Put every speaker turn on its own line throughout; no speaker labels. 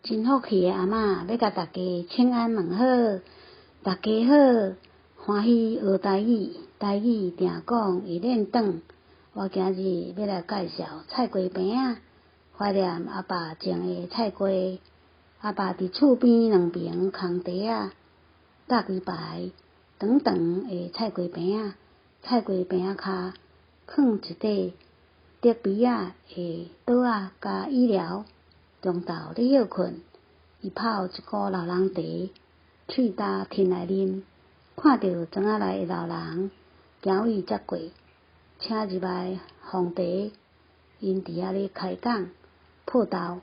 真福氣的阿嬤，欲共大家請安問好，大家好，歡喜學台語，台語定講會練轉。我今日欲來介紹菜瓜餅仔，懷念阿爸種的菜瓜。阿爸佇厝邊兩爿空地仔，搭幾排長長的菜瓜餅仔，菜瓜餅仔跤囥一塊竹篾仔的桌仔佮椅寮，中晝咧歇睏，伊泡一壺老人茶，喙焦吞來啉，看著庄仔內的老人行位才過，請入來奉茶，𪜶佇遐咧開講報道，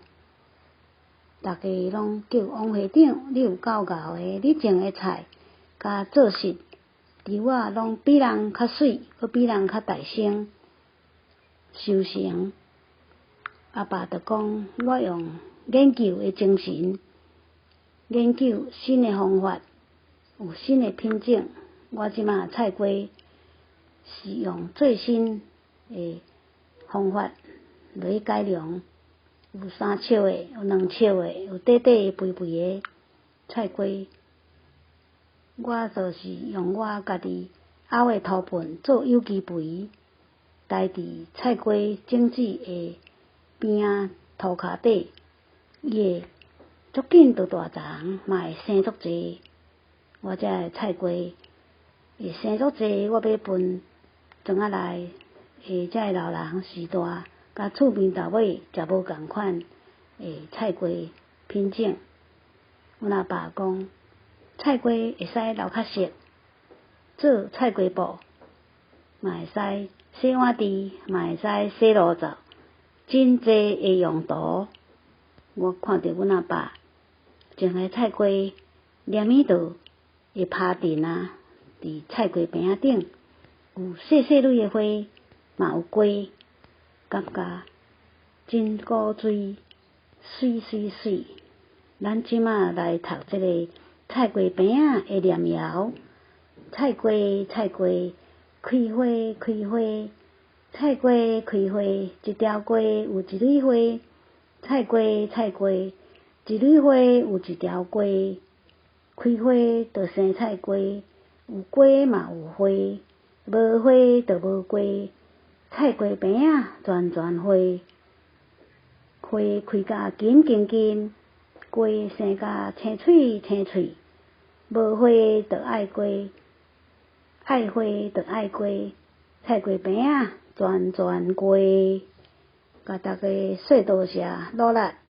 逐家攏叫王會長，你有夠𠢕的，你種的菜佮做實，除我攏比人較媠，閣比人較大聲收成。阿爸就講，我用研究的精神，研究新的方法，有新的品種。我這馬菜瓜是用最新的方法來改良，有三尺的，有兩尺的，有短短的、肥肥的菜瓜。我就是用我家己漚的土糞做有機肥，埋佇菜瓜種子的邊仔塗跤底，伊會足緊就大叢，嘛會生足濟。我這个菜瓜會生足濟，我欲分庄仔內的這个老人序大，佮厝邊頭尾食無仝款的菜瓜品種。阮阿爸講，菜瓜會使留較熟，做菜瓜布，嘛會使洗碗池，嘛會使洗爐灶。真濟的用途，我看著阮阿爸種的菜瓜，連物都會趴陣啊，佇菜瓜餅仔頂有細細蕊的花，嘛有瓜，感覺真古錐，媠媠媠。咱這馬來讀這个菜瓜餅仔的念謠：菜瓜菜瓜，開花開花。菜瓜開花，一條瓜有一蕊花。菜瓜菜瓜，一蕊花有一條瓜。開花就生菜瓜，有瓜嘛有花，無花就無瓜。菜瓜餅仔全全花，花開甲金金金，瓜生甲青翠青翠。無花就愛瓜，愛花就愛瓜。菜瓜餅仔。全全瓜，共大家說多謝努力。